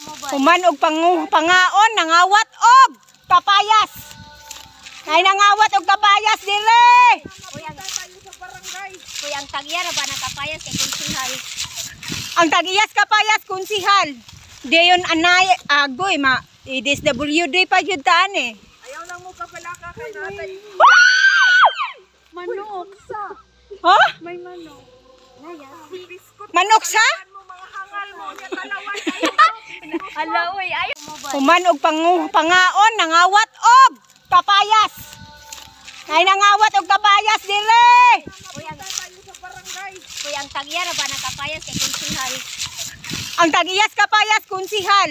Human og pangaon nangawat og kapayas. Ay nangawat og kapayas dire. Kuya, ang tagya ra ba nakapayas kay konsihal? Ang tagiyas kapayas konsihal. Dayon anay agoy ma i-DSWD pa jud taan eh. Ayaw lang mo kapalaka kay natay. Manok sa. Ha? May manok. Biskot Manok sa? mo mga hangal mo nya talawan. Ala oy, ayo. Human og pangaon nangawat og kapayas. Ay nangawat og kapayas dire. Kuya, ang tagya ra ba nakapayas kay konsihal? Ang tagiyas kapayas konsihal.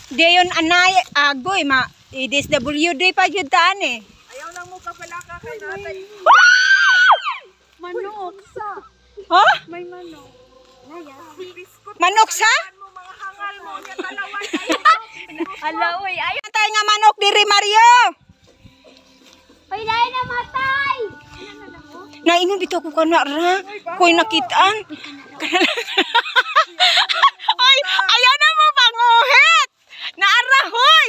Dayon anay agoy ma i-DSWD pa jud taan eh. Ayaw lang mo kapalaka kay natay. Manok sa. Ha? May manok. Biskot Manok sa? mo mga hangal mo nya talawan. Ala oy, ayo. Tay nga manok diri Mario. Pilay na matay. Naingon bitaw ko kana ra. Koy nakitaan. Ay, ayaw na mo panguhit. Naara hoy.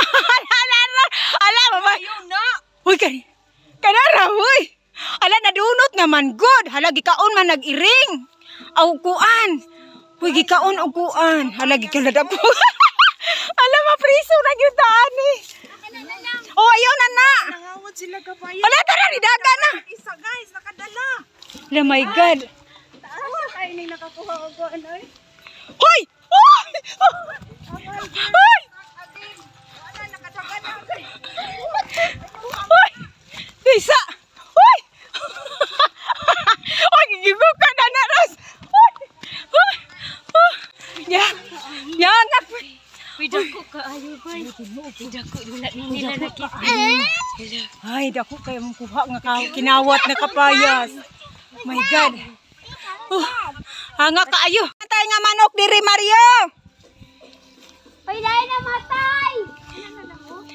Ala, ala, ala, mama. Ayaw na. Hoy kani. Kanara hoy. Ala nadunot naman good. Hala gikaon man nag-iring. Aw kuan. Hoy gikaon og kuan. Hala gikalad ako. Ala mapriso na gyud taan eh. Oh, ayaw na na. Nangawat sila kapayas. Wala tara ni daga na. Isa guys, nakadala. Oh my God. Taas ay ning nakakuha og kuan oy. Hoy! Hoy! Hoy! Wala nakadagan na. Hoy! Lisa! Hoy! Hoy, gigibok ka na na, Ros! Hoy! Hoy! Hoy! Ya! Ya, nga! Uy, dako ka ayo bay. Uy, dako wala ni nila nakita. Ay, dako kayo mong kuha nga kinawat na kapayas. My God. Oh, hanga kaayo. Tayo nga manok diri Mario. Pilay na matay.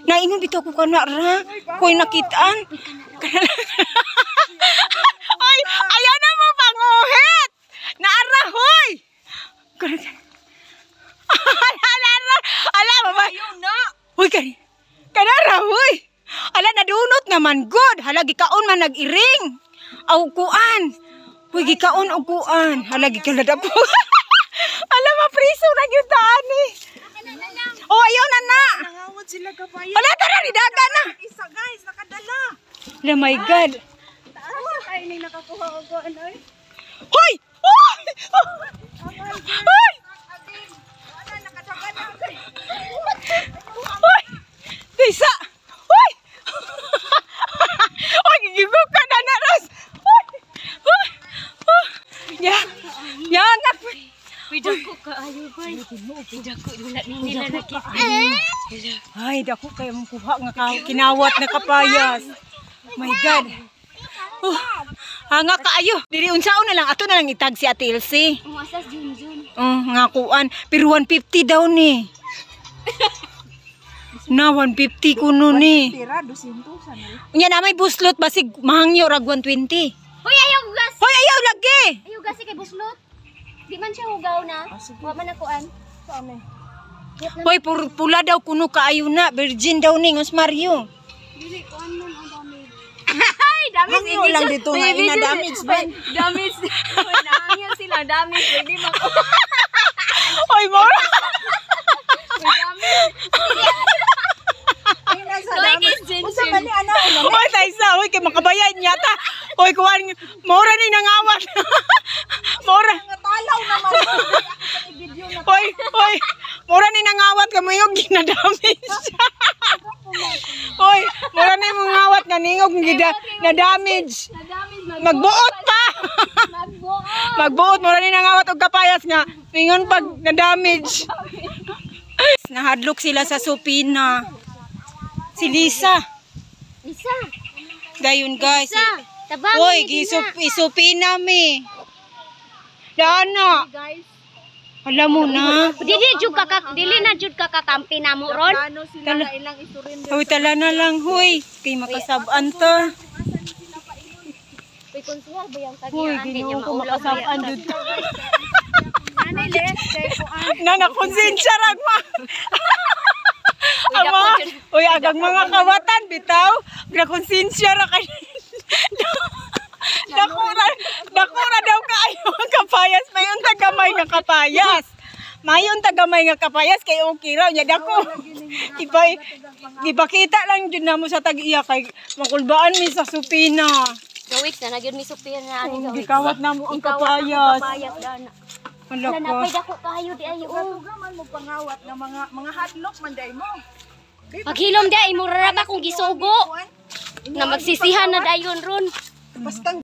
Naingon bitaw ko kana ra. Koy nakitaan. Ay, ayaw na mo panguhit. Naara hoy. Ala, ala, ala, mama. Ayaw na. Hoy kani. Kanara hoy. Ala nadunot naman good. Hala gikaon man nag-iring. Aw kuan. Hoy gikaon og kuan. Hala gikalad ako. Ala mapriso na gyud taan eh. Oh, ayaw na na. Nangawat sila kapayas. Wala tara ni daga na. Isa guys, nakadala. Oh my God. Taas ay ning nakakuha og kuan oy. Hoy! Hoy! Hoy! Wala nakadagan na. Hoy! Lisa! Hoy! Hoy, gigibok ka na na, Ros! Hoy! Hoy! Hoy! Ya! Ya, nga! Uy, dako ka ayo bay. Uy, dako wala ni nila nakita. Ay, dako kayo mong kuha nga kinawat na kapayas. My God. Oh, hanga kaayo. Dili unsaon na lang ato na lang itag si Ate Elsie. Umasas Junjun. Oh, nga kuan. Pero 150 daw ni. Na 150 kuno ni. Tira 200 sa na. Unya na may buslot basig mahangyo rag 120. Hoy, ayaw gas. Hoy, ayaw lagi. Ayaw gas kay buslot. Di man siya hugaw na. Wa man ako an. Hoy, pula daw kuno kaayo na. Virgin daw ni Ngus Mario. Dili kuan man ang damage. Ay, damage. Hangyo lang dito nga ina damage man. Damage. Hoy, nahangyo sila damage. Pwede man. Hoy, mora. Damage. Ina sa Hoy, damage. kay Unsa man ni ana una? Hoy, taysa, hoy kay makabayan yata. Hoy, kuan mora ni nangawat. Mora. Nga talaw naman. I-video na. Hoy, hoy. Mura ni nangawat kamo yung ginadamage. Hoy, mura ni mangawat nga ningog gida na damage. Na-damage. Magbuot pa. Magbuot. Magbuot mura ni nangawat og kapayas nga ningon pag na damage. Nahadlok sila sa supina. Si Lisa. Lisa. Dayon guys. Lisa. Tabang. Hoy, isupina mi. Dana. Guys, Alam mo na. Dili na jud ka kakampi na mo ron. ano sila na ilang isurrender. Hoy, tala na lang, hoy. Kay makasab-an ta. Uy, konsehal ba yung Hoy, tagiyaan? ginoo ko makasab-an dito. Ani les kay kuan. Na nakonsensya ra ma. Ang mga, uy, agang mga kawatan bitaw, nakonsensya ra kay. Dako ra daw kaayo ang kapayas, mayon ta gamay nga kapayas. Mayon ta gamay nga kapayas kay okay raw nya dako. Ipa ipakita lang jud namo sa tag-iya kay makulbaan mi sa supina. Gawik na nagyud mi supir na ani gawik. Gikawat namo ang kapayas. Kapayas dana. Hala Wala ko. na pay dako kayo di ay oh. Tuga man mo pangawat nga mga hadlok man day mo. Paghilom di ay mura ra ba kung gisugo. Na magsisihan na dayon ron. Basta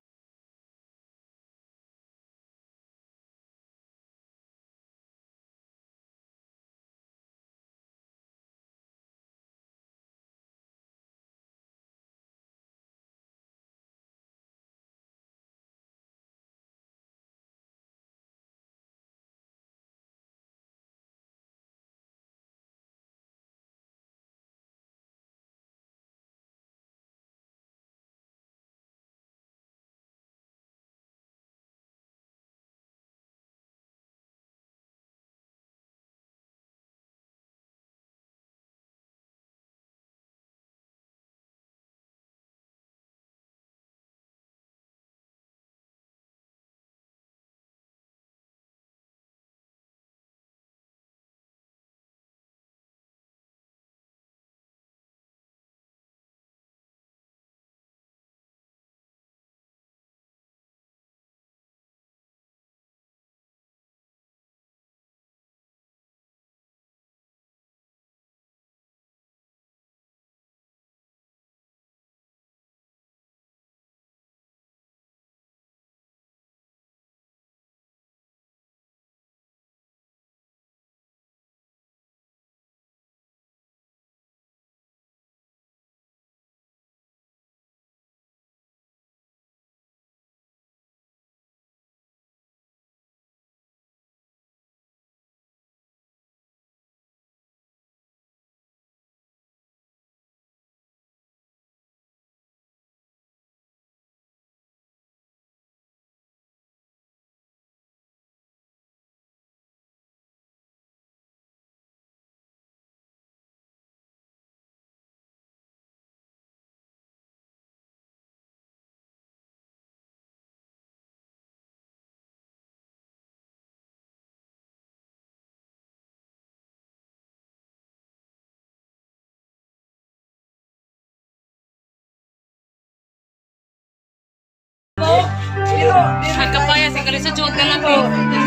Ang kapaya sa sa jud na lang eh.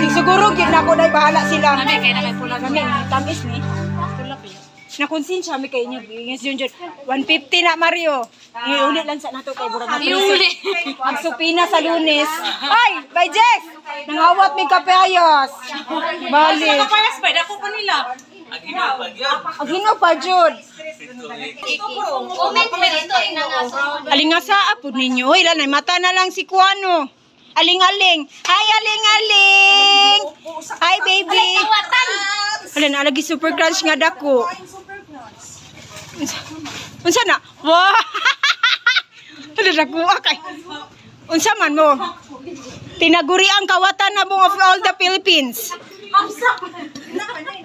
Siguro gyud nako dai bahala sila. Kami kay na kay pula. Kami tamis ni. Nakonsensya mi kay inyo. Yes yun jud. 150 na Mario. Iuli lang sa nato kay burag na. Iuli. Magsupina sa Lunes. Ay, bye Jess. Nangawat mi kapayas. Bali. Kapayas pa dako pa nila. Ang hino pa jud. Comment mo dito na nga Alingasa apod ninyo. Oy, lanay mata na lang si Kuano. Aling-aling. Hi aling-aling. Hi baby. Kawatan. Ala na lagi super crunch nga dako. Unsa na? Wow. Ala dako kay. Unsa man mo? Tinaguri ang kawatan na mo of all the Philippines.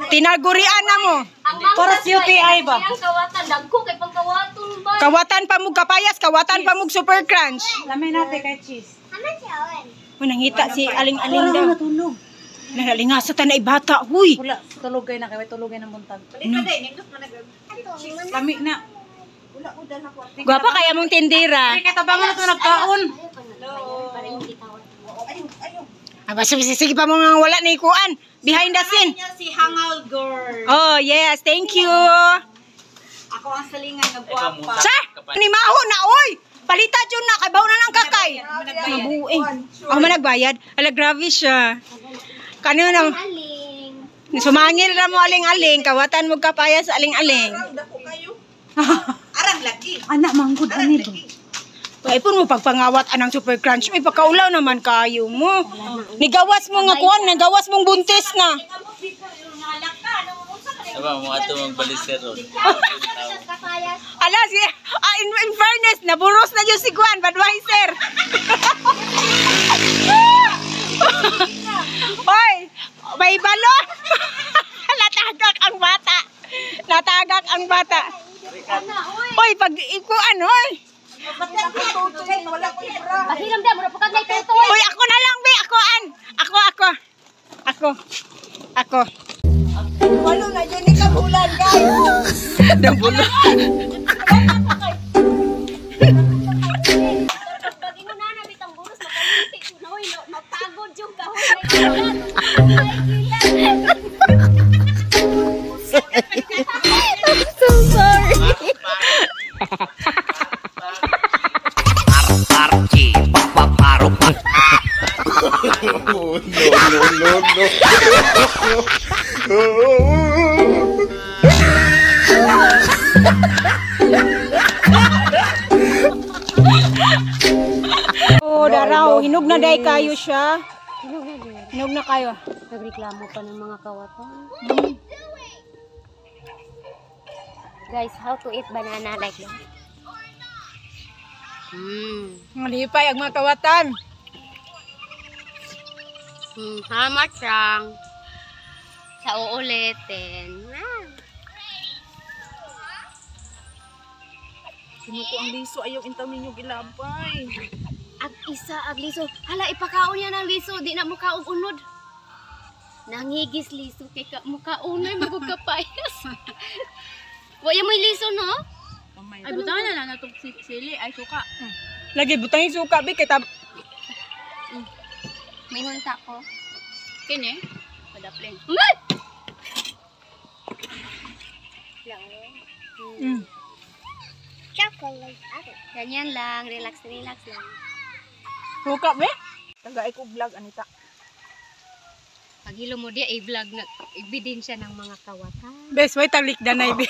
Tinagurian na mo. Ang Para sa UPI ba? Ang kawatan dagko kay pangkawaton ba. Kawatan pa mug kapayas, kawatan pa mug super crunch. Lamay natin kay cheese. Uy, nangita si aling-aling daw. Natulog. Nalalingasa ta na ibata, huy. Wala, tulog kay na kay tulog kay ng buntag. Lami na. Gwapa kaya mong tindira. Kay katabangan na to nagkaon. Para hindi kawatan. Aba, sige, sige pa mga wala na ikuan. Behind the scene. si Hangal Girl. Oh, yes. Thank you. Ako ang salingan nga gwapa. Sir, ni Maho na, oy! Palita dyan na, kay na lang kakay. Mabuing. Ako man nagbayad. Ala, grabe siya. Kano na, Aling. sumangil ra mo aling-aling, kawatan mo kapaya sa aling-aling. Dako kayo. Arang lagi. Anak manggod ani ba? Ay po mo pagpangawat anang super crunch. Uy, pagkaulaw naman kayo mo. Nigawas mo nga kuan, nagawas mong buntis na. Aba, mo ato magbaliseron. Kapayas. Ala, si, in fairness, naburos na yun si Juan, Budweiser. Oy, may balon. ang bata. Oy, pag ikuan, oy. Paghilom dia, mura pukag na itutoy. Oy, ako na lang, be. Ako, an. Ako, ako. Ako. Ako. Walo na yun ni kabulan, guys. Dambulo. Pag inuna na bitang buros makalinti ko na oy, mapagod yung kahoy. Ay, gilat. I'm so sorry. Oh, no, no, no, no. Oh, daraw. Hinog na day kayo siya. Hinog na kayo. Nagreklamo pa ng mga kawatan. Guys, how to eat banana like that? Malipay ang mga kawatan. Salamat lang. Sa uulitin. Ah. Sinuko ang liso ayaw intaw ninyo gilabay. Ag isa, ag liso. Hala, ipakaon niya ng liso. Di na mukha og unod. Nangigis liso kay ka mukhaunay magugkapayas. Wa mo'y liso, no? Ay, butangan na lang natong sili. Ay, suka. Lagi butang yung suka, be. Kay tab May hunta ko. Kini? Padapling. Umay! Ganyan lang, relax, relax lang. Suka, be. Tagay ko vlog anita. Paghilo mo diya, i-vlog na, ebidensya ng mga kawatan. Bes, way talik danay, be.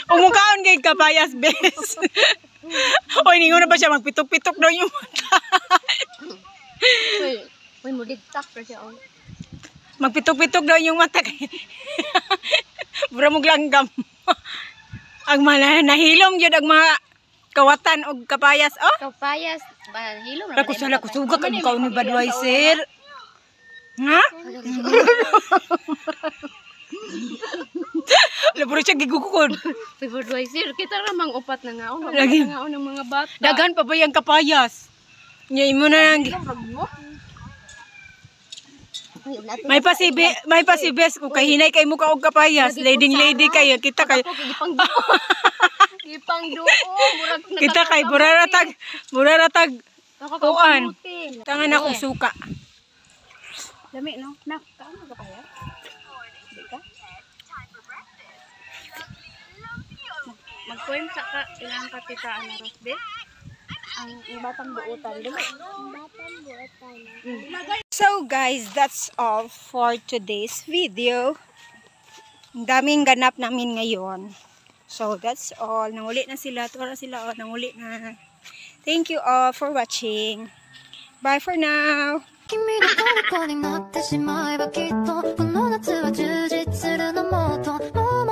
Umukaon kay kapayas, bes. Oy, ningon na ba siya magpitok-pitok daw yung mata. Uy, uy, mudigtak pa siya, oh. Magpitok-pitok daw yung mata. Bura mong langgam. Ang mga nahilom yun ang mga kawatan og kapayas. Oh, Kapayas, ba, hilo na. Ako sala kusuga kay mukaon ni Budweiser. Ha? Laburo siya gigukod. Budweiser, kita ramang upat na ngaon. Lagi. Lagi. Ngaon ng mga bata. Daghan pa ba yung kapayas? Nya imo na lang. May pasibes kung kahinay kay muka og kapayas. Lady lady kayo kita kay Gipang duo. Gipang duo. Murag kita kay buraratag buraratag kuan. Tangan ako suka. Lami, no? Nak, kaano ka kaya? Di ka? Mag-poem sa ka, ilang katita na Rosbe? Ang batang buutan. Dali. So guys, that's all for today's video. Ang daming ganap namin ngayon. So that's all. Nanguli na sila. Tura sila. Oh, nanguli na. Thank you all for watching. Bye for now. 君の虜になってしまえばきっとこの夏は充実するのもっとも